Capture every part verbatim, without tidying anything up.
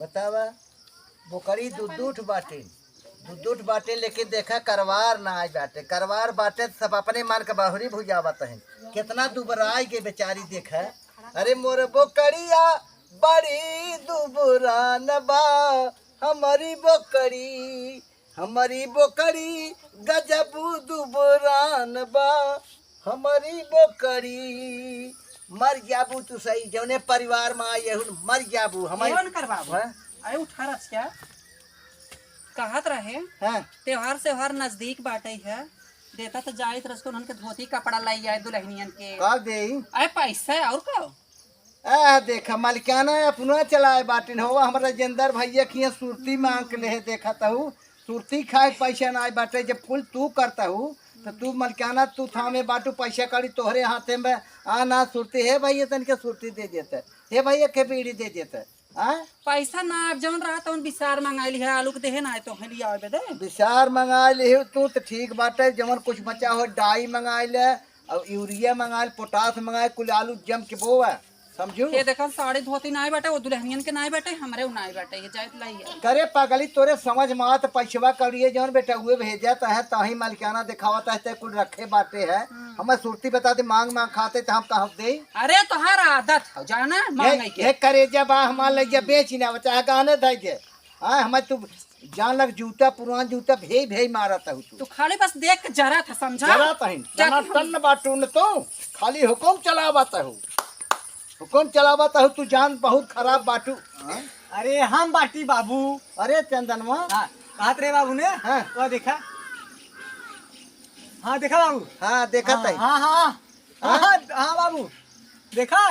बतावा, बोकरी दू दू ठो बाटे, दू दू ठो बाटे, लेकिन देखा, करवार ना आई बाटे। करवार बाटे त सब अपने मन के बहुरी भुजावत हैं। कितना दुबराई के बेचारी देखा। अरे मोर बोकरिया बड़ी दुबरान बा, हमारी बोकरी, हमारी बोकरी गजब दुबरान बा, हमारी बोकरी। मर जाबू तू सही, जौने परिवार में आई हूँ, मर जाबू। हमारी कौन कर बाबू? हैं? अरे उठा रच क्या? कहत रहे, हैं? त्योहार सेवहार नजदीक बाटे है, देता तो जाइत रस को उनके धोती कपड़ा लाई आए दुल्हनियन के। का देई? अरे पैसा और का? आ देखा, मलिकाना अपना चलाए बाटिन हो, हमरा राजेंद्र भैया खिया सुरती मांग के लेहे, देखा तहु, सुरती खाए के पैसा ना आए बाटे। जब कुल तू करता हूँ, तो तू मलिकाना, तू थामे बाटू, पैसा कड़ी तोहरे हाथे में। आ ना सुरती, हे भैया, तनिके सुरती दे देते, हे भैया, के बीड़ी दे देते। हाँ? पैसा ना, अब जौन रहा तौन बिसार मंगाई लिहा, आलू के देहे ना आए तो हम लिया आवे दे। बिसार मंगाई लिहे तू तो ठीक बाटे, जवन कुछ बचा हो डाई मंगाई ले, और यूरिया मंगाई ले, पोटास मंगाई, कुल आलू जम के बोवा, समझू? ये देखा, साड़ी धोती नाई बाटे, वो दुल्हनियन के नाई बाटे, हमरे उ नाई बाटे, ये जाइत लाई है। करे पगली, तोरे समझ में आवत पैसवा कौड़िए जौन बेटा हुए भेजत है, तही मलिकाना देखावत है, ते कुल रखे बाटे है। हम्म। हमें सुरती बता दे, मांग मांग खाते तो हम कहाँ दे? अरे तोहार आदत हो जाना, मांगे के। हे करेजा बा, हमार लइया बेच ना, चाहे गाने धइ दे। हाँ, हमें तू जान लग जूता, पुरान जूता भेई भेई मारत हूँ तू। तू खाली बस देख के जरा था, समझा? जरा तहिन, क्या तना तू हम टन बाटू न तू, खाली हुकुम चलावत हूँ। हुकुम चलावत हूँ, तू जान बहुत खराब बाटू। हाँ? अरे हम बाटी बाबू। अरे चंदनवा। हाँ, कहत रहे बाबू ने। हाँ। वो देखा। हाँ, देखा बाबू। हाँ, देखा हाँ, तई। हाँ, हाँ। हाँ? हाँ, हाँ बाबू। देखा।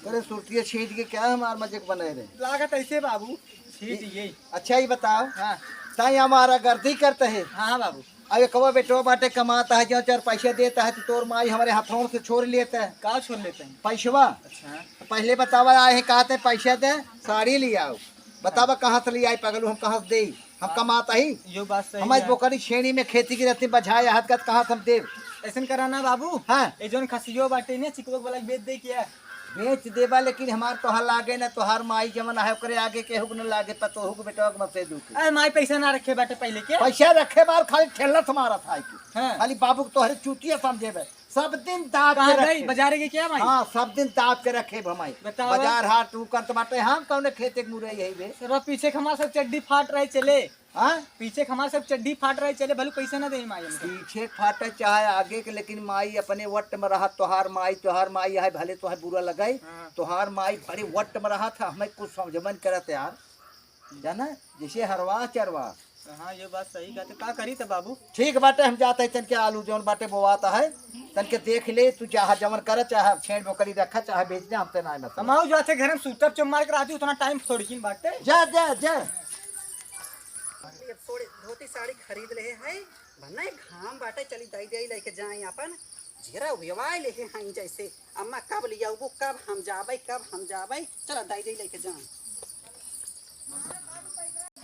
अरे सुरतिया छीट के क्या हमार मजे के बनाए रहे? लागत ऐसे बाबू। छीट ये। अच्छा, ये बताओ। हाँ। ताई हमारा गर्दी करता है। हाँ, हाँ बाबू। अब एकवा बेटवा बाटे कमाता है, जो चार पैसे देता है, तो तोर माई हमारे हाथों से छोड़ लेता है। का छोड़ लेते हैं? पैसवा। अच्छा। तो पहले बतावा, आए हैं, कहते हैं, पैसा दे, साड़ी ले आओ। बतावा, कहाँ से ले आई पगलू, हम कहाँ से देई? हम हाँ, कमाता ही। यो बात सही हमारी है। बोकरी छेड़ी में खेती की रहती, बझाए हाथ का, कहाँ से हम देव? ऐसन करा ना बाबू। हाँ। ए जौन खसियो बाटे ने, चिकबक वाला के बेच दे क्या? बेच देबा, लेकिन हमार तोहार लागे ना, तोहार माई जवन है, ओकरे आगे केहू के न लागे, पतोहू के बेटवा के मत से दुख। अरे माई पैसा ना रखे बाटे पहले के? पैसा रखे बार खाली ठेलत मारत है कि हाँ। खाली बाबू के तोहरे चूतिया समझे बे। सब दिन दाब के कहाँ गई? रखे। बाजारे के क्या माई? हाँ, सब दिन दाब के रखे भमाई। बतावा। बाजार हाट ऊ करत बाटे, हम कौने खेते के मुरई है बे? सरवा पीछे के हमार सब चड्डी फाट रहे चले। हाँ? पीछे के हमार सब चड्डी फाट रहे चले, भलू कैसे ना दे माई हमका? पीछे फाटे चाहे आगे के, लेकिन माई अपने वट में रहा। तोहार माई, तोहार माई है, भले तोहार बुरा लगे, हाँ। तोहार माई बड़ी वट में रहा था, हमें कुछ समझ में नहीं करत यार, जाना, जैसे हरवा चरवा। हाँ, ये बात सही कहते। का करी त बाबू? ठीक बाटे, हम जाते हैं, तनके आलू जौन बाटे बोवाता है, तनके देख ले, तू चाहे जवन करे, चाहे छेड़ बोकरी रखा, चाहे बेच दे, हमसे ना मतलब। हम आऊ जाते घर में सूतब चुप मार के रहती, उतना टाइम थोड़किन बाटे। जा, जा, जा। ये थोड़ी धोती साड़ी खरीद ले है, भन्ना घाम बाटे, चली दाई दाई लेके जाए अपन, झेरा उहवाए ले है, हाँ, जैसे अम्मा कब लियाउबू, कब हम जाबै, कब हम जाबै? चला दाई, दाई लेके जान।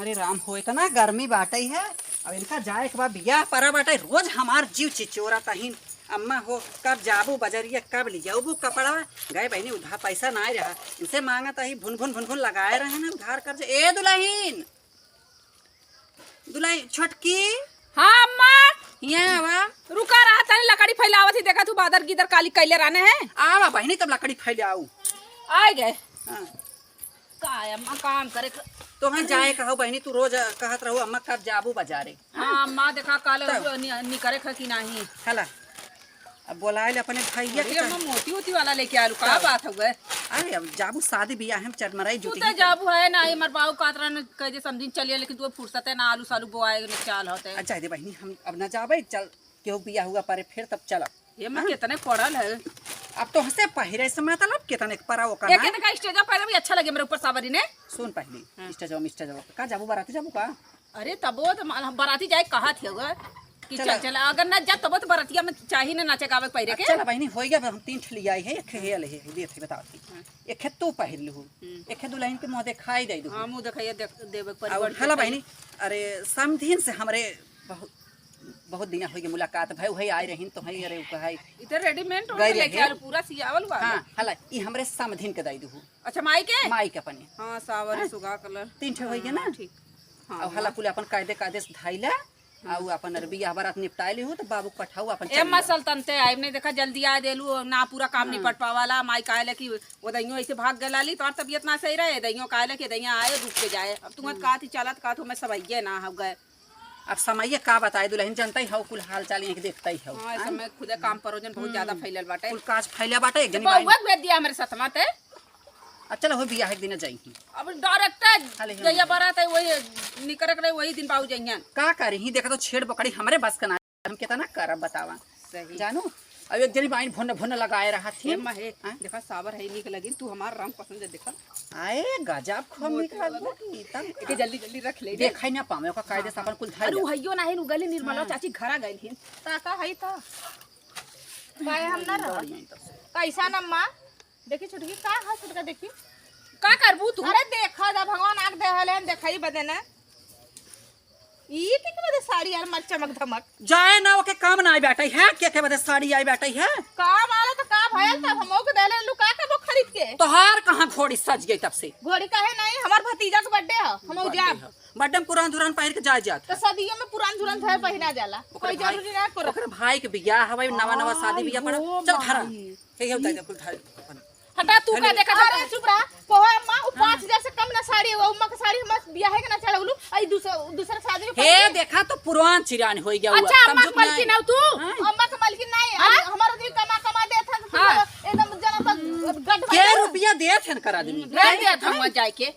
अरे राम हो, इतना गर्मी बाटै है, अब इनका जाए के बाद बियाह परा बाटै, रोज हमार जीव चिचोरा तहिन। अम्मा हो, कब जाबू बजरिया, कब लियाउबू कपड़ा? गए बहिनी, उधार पैसा नाहीं रहा, इनसे मांगत ही, भुन भुन भुन भुन लगाए रहे ना उधार कर्ज। ए दुलहिन, दुलाई छोटकी। हाँ अम्मा। यहाँ आवा। रुका रहा, तनी लकड़ी फैलावत ही, देखा तू बादर गिदर काली कैले रहने हैं। आवा बहिनी, तब लकड़ी फैलाऊ। आइ गए। हाँ। का है अम्मा, काम करे क-, तोहन जाए कहो बहिनी, तू रोज कहत रहो अम्मा कब जाबू बजारे। हाँ अम्मा, देखा काल तब। नि-, निकरे ख कि नाही। हला। अब बोलाए ले अपने भैया के अरे अम्मा, चाहे। मोती उती वाला लेके आलू, का का? बात हउए? अरे अब जाबू शादी बियाह में चटमराई तू जुटी तो है। जाबू है ना, ये मर बाऊ कात रहन कह दे समझिन चलिए, लेकिन तू फुर्सत है ना, आलू सालू बोआए न चाल होते। अच्छा दे बहिनी, हम अब ना जाबे, चल केहू बियाह हुआ परे फिर तब चलब। ये मैं हाँ? कितने पड़ल है। अब तो हंसे पहिरे से मतलब कितने के परा ओका एक ना? एक का स्टेज पर भी अच्छा लगे मेरे ऊपर सावरी ने। सुन पहली, हाँ। स्टेज में, स्टेज में का जाबू, बाराती जाबू का? अरे तबो तो मान-, हम बराती जाए कहा थे अगर कि चला। चल, चल, अगर ना जा तबो तो बरतिया में चाही ना नाचे गावे के पहिरे के। चला बहिनी, होई गया, हम तीन ठे लियाई है, एक है ले है, ले थे बताओ थी। हाँ। एक है तू पहिर लहू, हम्म। एक है दुल्हन के मुंह देखाई दे दू। हाँ, मुंह देखाई दे, देवे के परी और बड़ हला के बहिनी, अरे समधिन से हमरे बहुत, बहुत दिन होइ गए मुलाकात भय, वही आए रहिन तो है, अरे उ कहाई। इधर रेडीमेड गई रहे। लेके आए, पूरा सियावल बा। हाँ, हला, ई हमरे समधिन के दाई दुहु। अच्छा, माई के? माई के अपने। हाँ, सावर हाँ। सुगा कलर। तीन ठे होइ गए ना? हाँ, ठीक। हाँ, अब हला हाँ। कुल अपन कायदे कायदे से धाइला, हाँ। आ उ अपन अरे बियाह बारात निपटाए लिहु, तो बाबू के पठाऊ अपन ए चल अम्मा जा। सल्तनते आइब नहीं, देखा जल्दी आ देलू, ना पूरा काम हाँ। निपट पावाला। माई कहले कि वो दइयो ऐसे भाग गए लाली, तोर तबियत ना सही रहे, दइयो कहले कि दइया आए रुक के जाए। अब तुम हम्म। कहत ही चलत कहत हमें सब आइए ना हो गए। अब समइया का बताए दुलहिन, जनतइ हउ कुल हाल चाल यहीं देखतइ हउ। हाँ, इस हाँ? समय खुदे काम परोजन बहुत ज्यादा हम्म। फैलल बाटे। कुल काज फैला बाटे, एक जनी बउआ बाइन। के भेज दिया हमरे सथवा ते। अब चलो हो बियाह एक दिन जाई। अब डायरेक्ट हाले हम जइया बारात है वही निकरक रहे वही दिन बाबू जइहन। का करी ही, देखा तो छेड़ बकरी हमरे बस का ना, हम कितना करब बतावा। सही। जानू, अब एक जनी बाइन भुन भुन लगाए रहा थी। ए माँ, हे, हाँ? देखा सावर है, नीक लगिन, तू हमार रंग पसंद है, देखा। आए, गजब खूब नीक मोती वाला। लगल की, तब एके जल्दी जल्दी रख ले। देखाई ना पावे, ओका कायदे से हाँ, अपन कुल धाई अरे, ले। उहइयो नाही, नु गली निर्मलवा हाँ। चाची घरा गइल हिन। ता का हई ता? काहे हम ना रहब? कैसा ना माँ? देखी छुटकी, का है छुटका, देखी। का करबू तू? अरे देखा जा, भगवान आँख देहले हैं, देखाई बदे ना। ई के के बदे साड़ी यार, मत चमक धमक। जाए ना, ओके काम ना आई बैठई है, के के बदे साड़ी आई बैठई है। काम आला तो का भयल, तब हमहू के देले लुका के वो खरीद के। तोहार कहाँ घोड़ी सज गई तब से? घोड़ी काहे नहीं, हमार भतीजा के बर्थडे है, हमहू जाब। बर्थडे में पुरान धुरान पहिर के जाए जात तो है। सदियों में पुरान धुरान धोए पहिना जाला, ओकरे कोई भाई, जरूरी ना करो। ओकरे भाई के बियाह हवाई, नवा नवा शादी बियाह पड़ा। चल धरा। हे, हे, उतार दे, कुल धार। हटा, तू का देखत हटा। अरे, चुप रहा। कोहो अम्मा, उ हाँ। पाँच हजार से कम ना साड़ी, वो अम्मा के साड़ी हम बियाहे के ना चढ़ौलू, आई दूसर, दूसर शादी में हे, पहनी। देखा तो पुरान चिरान होइ गया हुआ। अच्छा, अम्मा समझो के कि मलकिन नहीं? हौ तू? हाँ। अम्मा के मलकिन नहीं, हाँ? हम, हमार आदमी कमा, कमा देत है, तो हाँ। एकदम जना तो गट के भर रुपया देत है कर आदमी? नहीं देत हम वहाँ जाए के।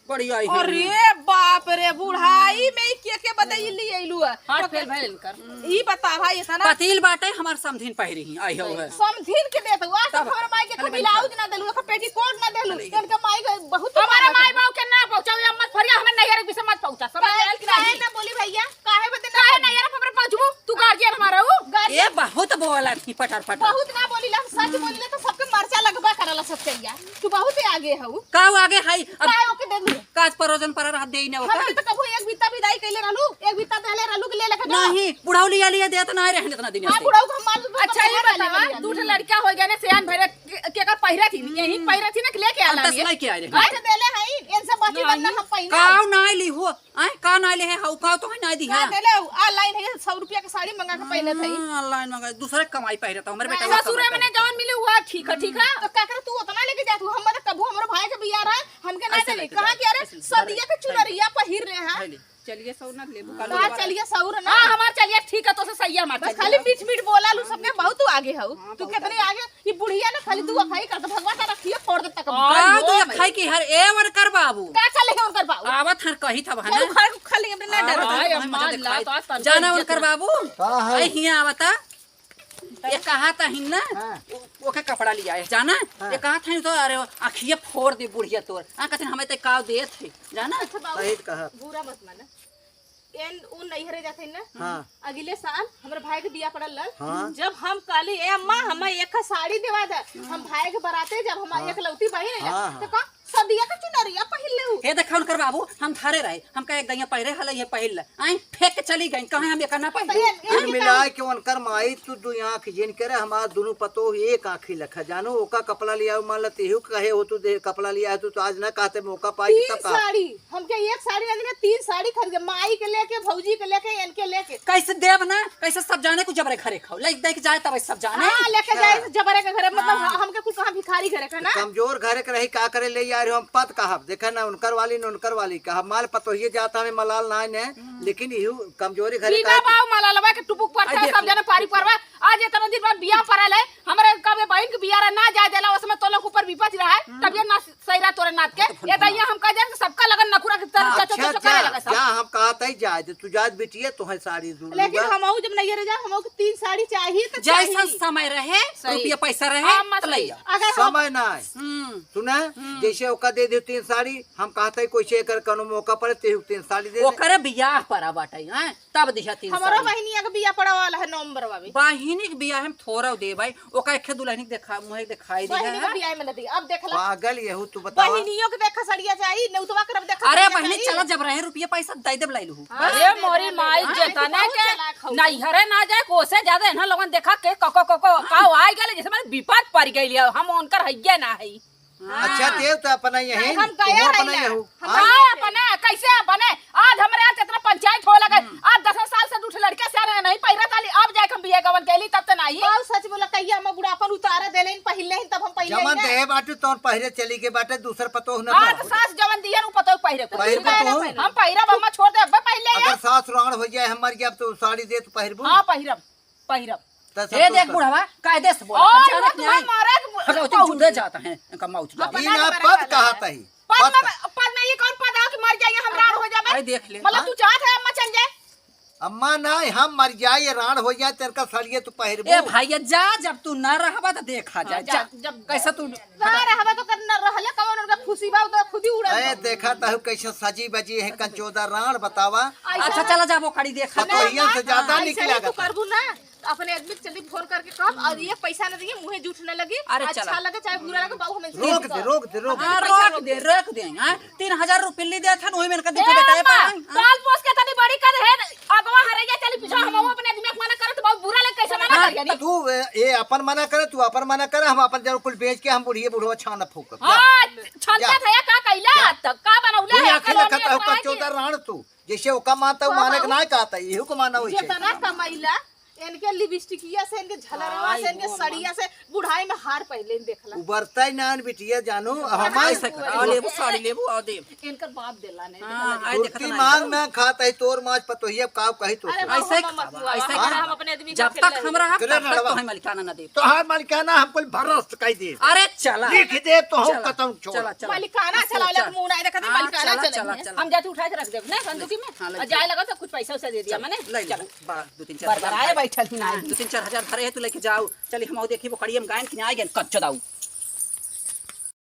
बढ़िया ही है। अरे बाप रे, बुढ़ाई में के के बदे ई ले अइलू है। हार्ट फेल भइल इनकर। ई बता भाई, इतना पतील बाटे हमार समधिन पहिरी ही, आई हो है। समधिन के देत हुआ, तब हमर माई के अरे ब्लाउज ना देलू, एक पेटीकोट ना देलू, अरे इनके माई के बहुत हमारे माई बाबू के ना पहुंचाओ, या मत फरिया, हमें नैहर के विषय मत पहुंचा, समझ काहे, आयल कि काहे नहीं? ना बोली भैया, काहे बदे ना काहे बोली? नैहर पर पहुंचबू, तू गार्जियन हमारा हूँ। गार्जियन ए बहुत बोला थी पटर पटर। बहुत ना बोली ला, हम सच बोली ला तो सबके मरचा लगबा करला सच्चैया। तू बहुत ही आगे हऊ। का आगे हई? अब काहे ओके दे दू? काज परोजन पर रह देई ना ओका। हम तो कबो एक बित्ता विदाई कइले रहलू, एक बित्ता देले रहलू कि ले लेके जा। नहीं, बुढ़ऊ लिया लिया देत ना रहन इतना दिन हाँ, से। बुढ़ऊ को हम मार दू, अच्छा, ये बतावा, दू ठे लड़का हो गया ना, सियान भरे के, के का पहिरा थी, यही पहिरा थी ना कि लेके आला हम तो ये। लेके आए रहे। अच्छा, देले हई, इनसे बाकी बनना हम पहिने। काव ना ली हो, आए, का ना ले है, हऊ का तो है ना दी का है। देले, ऑनलाइन है, सौ रुपया के साड़ी मंगा के पहिने थे। हाँ, ऑनलाइन मंगा, दूसरे कमाई पहिरे तो हमरे बेटा हाँ। वो ससुरे कमाई में पहिरे। जौन मिले, वो ठीक है, ठीक है। तो का करे, तू उतना लेके जा, तू हम मतलब कबू हमरो भाई के बियाह रहा, हमके ना ऐसे देली। लेके कहाँ जा, के, अरे, ऐसे सदिया के चुनरिया पहिर रहे हैं। है ले। चलिए सौ ना लेबू, हाँ। कल कहाँ दोबारा। चलिए सौ ना? हाँ, हमार चलिए ठीक है, तो से सही है हमार बस चलिए। खाली मीठ मीठ बोला लू, सबके बहुत तू आगे हऊ। हाँ, तू बहुत कितने आगे। आगे, ये बुढ़िया ना खाली तू अखाई कर, तो भगवान तारा खिया फोड़ दे तक। हाँ, आय तू हो अखाई भाई। की हर ए उनकर बाबू। का चले है उनकर बाबू? आवत हर कही था बहना। चल, खा, खा ले, अपने ना आवत डरो। हर आय, कहीं अम्मा, मजा ला, दिखाई। तो आज तन जाना पे उनकर इज्जत बाबू? हाँ, है। आई हिया आवता। ये कहा था हिन ना, हाँ। ओ-, ओके कपड़ा लिया है, जाना? हाँ। ये कहा था तो, अरे, आँखिया फोड़ दे बुढ़िया तोर। आ, कहते हमें ते काव देत है, जाना? अच्छा बाबू, सही कहा। बुरा मत माना। एन, उ नैहरे जाते ना? हाँ। अगले साल हमरे भाई के बियाह पड़ल रहल। हाँ। जब हम कहली, "ए अम्मा, हमें एक साड़ी देवा दे।" हम भाई के बराते जब हम हाँ। एकलौती बहिन है, हाँ, तो हाँ। का सदिया के चुनरिया पहिर ले हूँ। हे देखा उनकर बाबू, हम धरे रहे, हमका एक दइया पहिरे हल, ये पहिर ले। आई फेंक के चली गई, कहे हम एका ना पहिरे। तो ये, ये कुल मिलाए के उनकर माई तू दू आँख जिन करे, हमार दुनू पतोह एक आँखी लखा। जानो, ओका कपड़ा लिया, मान ला तेहू कहे हो तू दे, कपड़ा लिया है तू, तो आज ना कहते मौका पाई तीन तब का। साड़ी, हमके एक साड़ी ना देना, तीन साड़ी खरीद के, माई के लेके, भौजी के लेके, इनके लेके। कैसे देब ना, कैसे सब जाने को जबरे घरे खाओ, ले दे के जाए तब सब जाने। हाँ, लेके जाए हाँ। जबरे के घरे, मतलब हाँ। हमके कुल कहाँ भिखारी घरे का ना। कमजोर घरे के रही, का करे ले यार, हम पत कहब, देखे ना उनकर वाली न उनकर वाली कहब, माल पतोहिए जात हमें मलाल ना ने, हम्म। लेकिन इहू कमजोरी घरे बिना का बाऊ मलालवा के टुपुक पड़ता है, सब जने पारी परवा। आज इतना दिन बाद बियाह पड़ल है, हमरे कबे बहिन के बियाह रहे, ना जाए देला, उसमें तो लोग ऊपर विपज रहा है, हम्म। तबियत ना सही रहा तोरे नाथ के। हाँ, तो ये दैया हम कह देन कि सबका लगन नखुरा के तरह हाँ, चचो अच्छा, चचो करे जा, लगा सब। जा, हम कहत ही जाए दे, तू जाए बिटिया, तोहे साड़ी दू लेकिन लुगा। हमहू जब नैहरे जा, हमहू के तीन साड़ी चाहिए तो जैसा चाहिए। समय रहे, सही। रुपया पैसा रहे, हाँ, मत तो ले सही। आओ। अगर हम समय ना है। हम्म। सुना, हम्म। जैसे ओका दे दे तीन साड़ी, हम कहत ही कोई से एकर कौनो मौका पड़े, ते तीन साड़ी दे दे। ओकरे बियाह पड़ा बाटे, हैं? तब दिहा तीन हमरो साड़ी। बहिनिया के बियाह पड़ा वाला है नवंबर में। बहिनी के बियाह हम थोड़ा दे भाई, ओका एक दुल्हनी के देखा, मुँह दिखाई दे, बहिनी के हैं? बियाह में न दी, अब देख ला। पागल यहू तू बतावा। बहिनियों के देखा सड़िया चाही, नेउतवा करब देखा अरे सड़िया बहिनी, चाही। चला जब रहे रुपया पैसा दे देब लाई लूहू। हाँ, अरे दे मोरी दे, माई, हाँ, जेतने तू बहुत के चालाक हऊ। नैहरे ना जाए, कोसे ज्यादा इन्हन लोगन देखा के कको, कको, का आइ गइल, जैसे माने विपद पड़ गइल है, हम उनकर हइये ना हई। अच्छा, हाँ। तेव तो अपना यही, नहीं, हम गया तुहो है अपना ना। यहू। हम हाँ? गया है। अपना, कैसे अपने? आज हमरे यहाँ कितना पंचायत हो लगे। हम्म। आज दस साल से दूठे लड़के से नहीं पहिरा ताली, अब जाके हम बिया गवन कैली, तब तो नहीं। बाऊ सच बोला, कहिया हम बुढ़ापन उतारा देले, इन पहिले ही, तब हम पहिले ही जवन ना। देहे बाटे, तौन पहिरे चली के बाटे, दूसर पतोह न हाँ, पावे। तो सास जवन दिया, उ पतोह पहिरे को। पहिरे दूसरा पतोह। ना पहिरे। हम पहिरब, अम्मा छोड़ दे, अब्बे पहिले अगर है। सास राण हो जाए, हम मर गया, तो साड़ी दे, तो पहिरबू। हाँ, पहिरब, पहिरब। त ए, सब देख तो बुढ़वा, कायदे से बोला, और समझा वो रहे कि तुम्हें नहीं? मारे के हटाओ, तुम बहुत जुड़े जाता है, इनका माउथ अपना ई ना मारे पद वाला कहा है। तही। पद पद में, का- पद में ये कौन पद है कि मर जाइए, हम राण हो जाबे? अरे देख ले। मतलब हाँ? तू चाहत है अम्मा चल जाए? अम्मा ना, हम मर जाए, ये राण हो जाए, तेरका सड़िए तू पहिरबू। ए भाई, जा, जब तू ना रहबा तो देखा जाए, हाँ, जा, जा। जब कैसे तू ना रहबा तो कर, ना रहले कौन उनका खुशी बा, उ तो खुद ही उड़ा ए, दो। देखा तहु कैसे सजी बजी है, कंचोदा राण बतावा। ऐसा अच्छा, ना चला जाबो, कड़ी देखा। पतोहिया से ज्यादा ऐसा निकला नहीं तू था। करबू ना, अपने आदमी के जल्दी फोन करके कह, और ये पैसा न दिए, मुँहे जूठ न लगी, अरे अच्छा चला। लगे चाहे बुरा लगे, बाबू हमें रोक दे, रोक दे, रोक दे। हाँ, पैसा रोक रोक दे, दे। रोक दे, हाँ। तीन हजार रुपये ले दिया था, वही में इनका ए देखो बेटा, ये अम्मा, पाए, हाँ। पाल पोस के तनी बड़ी कर है, अगवा हरैया चली पीछा, हम अपने आदमी के मना करत, बहुत बुरा लगे, कैसे मना हाँ, करिए नी? तू, ए, ए, अपन मना करे, तू अपन मना करे, हम अपन जरूर कुल बेच के हम बुढ़िए बुढ़वा छान फूकब। जा। हाँ, छनता जा। था या का कैला? जा। तब का बनौले तू है? आंखें कलोनी लखत हो, का अखबार के? चौदह राण तू। जैसे ओका मानता, उ माने के ना कहता, इहू को माना वैसे। जितना कमैला, इनके लिपस्टिकिया से, इनके झलरवा से, इनके सड़िया से, बुढ़ाई में हार पहले देखला। उबरता ही नान बिटिया जानू, अब हमारे ऐसे कर, आ लेबू, साड़ी लेबू, आ देब। इनकर बाप देला नहीं, हाँ, देखला। आई देखत कुर्ती ना मांग है। मांग खात है, तोर माछ पतोहिया, अब काव कही तो अरे से। बाबू, ऐसे हम मत खावा, हुआ। ऐसे अरे खावा। हम अपने आदमी जब के तक खेल हम रहा, करे तब तक लड़वा। तो हम मलिकाना ना देब। तोहार मलिकाना हम कुल भरोस कह दे। अरे चला। लिख दे तो हम चला, कतम छोड़। चला, चला। मलिकाना चला, चला, चला। मुंह ना देखा दे, हाँ, मलिकाना चला, चले चला, हैं। चला। हम जाते उठा के रख देब ना संदूकी में। हाँ, ले और जाए चल। लगा तो कुछ पैसा वैसा दे दिया चल, मने। ले ले। चला। बड़ा दो तीन चार बरबराए हजार बैठल ही ना। हाँ, दो तीन चार हजार धरे है, तू लेके जाओ। चली हम देखी वो कड़ियम गायन कि नहीं आए गए, कच्चो दाऊ।